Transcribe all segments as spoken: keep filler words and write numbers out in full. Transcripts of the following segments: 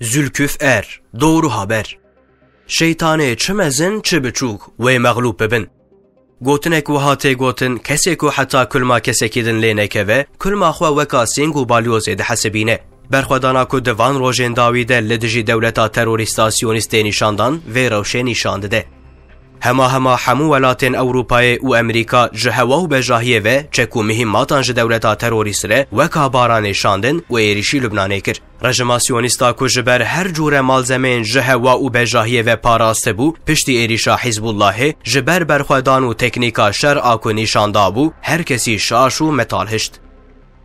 Zülküf Er, Doğru Haber. Şeytanê çi mezin, çi biçûk, wê mexlûb bibin. Gotinek wiha tê gotin, kesê ku heta kulma kesekî din lê nekeve, kulma xwe weka sîng û balyozê dihesibîne. Berxwedana ku di van rojên dawî de li dijî dewleta terorîsta siyonîst tê nîşandan, vê rewşê nîşan dide. Hema hema hemû welatên Ewropayê û Amerîka ji hewa û bejahiyê ve çek û mihîmmatan ji dewleta terorîst re weka baranê şandin û êrîşî Lubnanê kir. Rejima siyonîsta ku ji ber her cûre malzemeyên ji hewa û bejahiyê ve parastibû, piştî êrîşa Hizbullahê ji ber berxwedan û teknîka şer a ku nîşan dabû, her kesî şaş û metal hişt.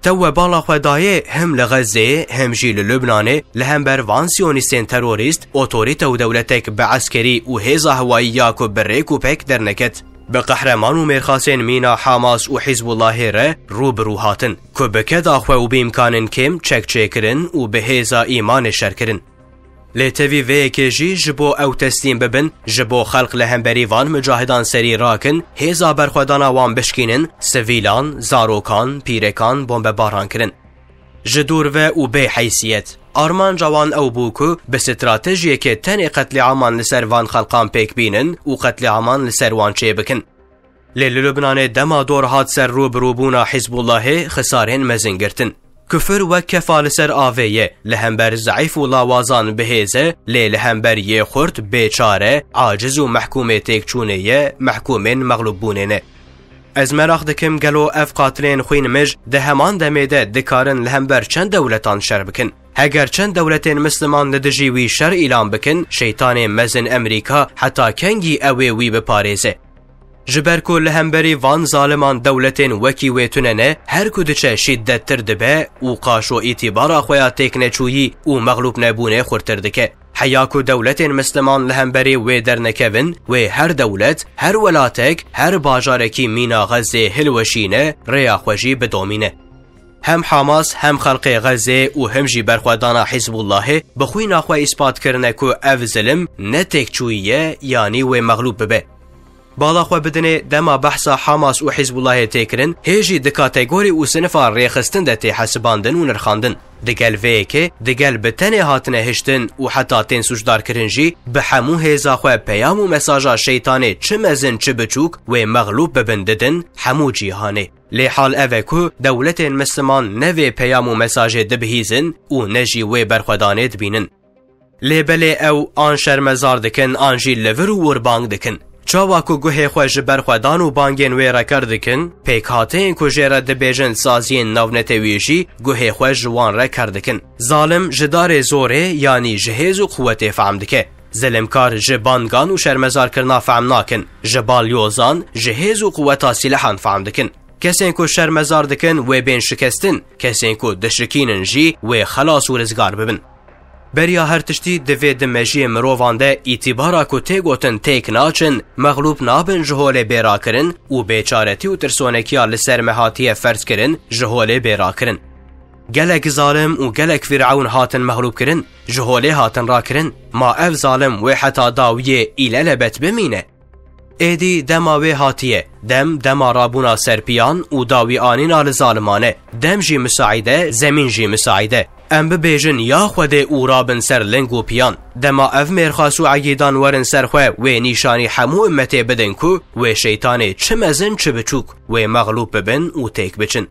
Tew we bala xwe dayê hem li Xezzeyê hem jî li Lubnanê li hember van siyonîstên terorîst, otorîte û dewletek bi eskerî û hêza hewayî ya ku bi rêk û pek derneket, bi qehreman û mêrxasên mîna Hamas û Hizbullahê re rû bi rû hatin, ku bi keda xwe û bi îmkanên kêm çek çêkirin û bi hêza îmanê şer kirin. Lê tevî vê yekê jî ji bo ew teslîm bibin, ji bo xelq li hemberî van mucahidan serî rakin, hêza berxwedana wan bişkînin, sivîlan, zarokan, pîrekan bombebaran kirin. Ji dûr ve û bê heysiyet. Armanca wan ew bû ku bi stratejiyeke tenê qetlîaman li ser van xelqan pêk bînin û qetlîaman li ser wan çêbikin. Lê li Lubnanê dema dor hat ser rû bi rûbûna Hizbullahê, xisarên mezin girtin. Kufir wek kefa li ser avê ye, li hember zeîf û lawazan bi hêz e, lê li hember yê xurt, bêçare, aciz û mehkûmê têkçûnê ye, mehkûmên mexlûbbûnê ne. Ez meraq dikim gelo ev qatilên xwîn mij di heman demê de dikarin li hember çend dewletan şer bikin? Heger çend dewletên misliman li dijî wî şer îlan bikin, şeytanê mezin Amerîka heta kengî ew ê wî biparêze? Ji ber ku li hemberî van zaliman dewletên wekî wê tune ne, her ku diçe şîddettir dibe û qaşo îtîbara xwe ya têkneçûyî û mexlûbnebûnê xurtir dike. Heya ku dewletên misliman li hemberî wê dernekevin, wê her dewlet, her welatek, her bajarekî mîna Xezzê hilweşîne, rêya xwe jî bidomîne. Hem Hamas, hem xelqê Xezzê û hem jî berxwedana Hizbullahê bi xwîna xwe îspat kirine ku ev zilim ne têkçûyî ye, yanî wê mexlûb bibe. Bala xwe bidinê dema behsa Hamas û Hizbullahê tê kirin, hê jî di kategorî û sinifa rêxistin de tê hesibandin û nirxandin. Digel vê yekê, digel bi tenê hatine hiştin û heta tên sûcdar kirin jî, bi hemû hêza xwe peyam û mesaja şeytanê çi mezin çi biçûk wê mexlûb bibin didin hemû cîhanê. Lê hal ev e ku dewletên misliman ne vê peyam û mesajê dibihîzin û ne jî wê berxwedanê dibînin. Lê belê ew an şermezar dikin, an jî li vir û wir bang dikin. Çawa ku guhê xwe ji berxwedan û bangên wê re ker dikin, pêkhateyên ku jê re dibêjin saziyên navnetewî jî guhê xwe ji wan re ker dikin. Zalim ji darê zorê, yanî ji hêz û quwetê fehm dike. Zilimkar ji bangan û şermezarkirina fehm nakin, ji balyozan, ji hêz û quweta sîlehan fehm dikin. Kesên ku şermezar dikin wê bên şikestin, kesên ku dişikînin jî wê xelas û rizgar bibin. Beriya her tiştî divê di mejiyê mirovan de îtîbara ku tê gotin têk naçin, mexlûb nabin ji holê bê rakirin û bêçaretî û tirsonekiya li ser me hatiye ferz kirin ji holê bê rakirin. Gelek zalim û gelek Fîrewn hatin mexlûb kirin, ji holê hatin rakirin. Ma ev zalim wê heta dawiyê îlelebet bimîne? Êdî dema wê hatiye, dem dema rabûna ser piyan û dawî anîna li zaliman e. Dem jî misaîd e, zemîn jî misaîd e. Em bibêjin ya Xwedê û rabin ser ling û piyan. Dema ev mêrxas û egîdan werin ser xwe, wê nîşanî hemû ummetê bidin ku wê şeytanê çi mezin çi biçûk, wê mexlûb bibin û têk biçin.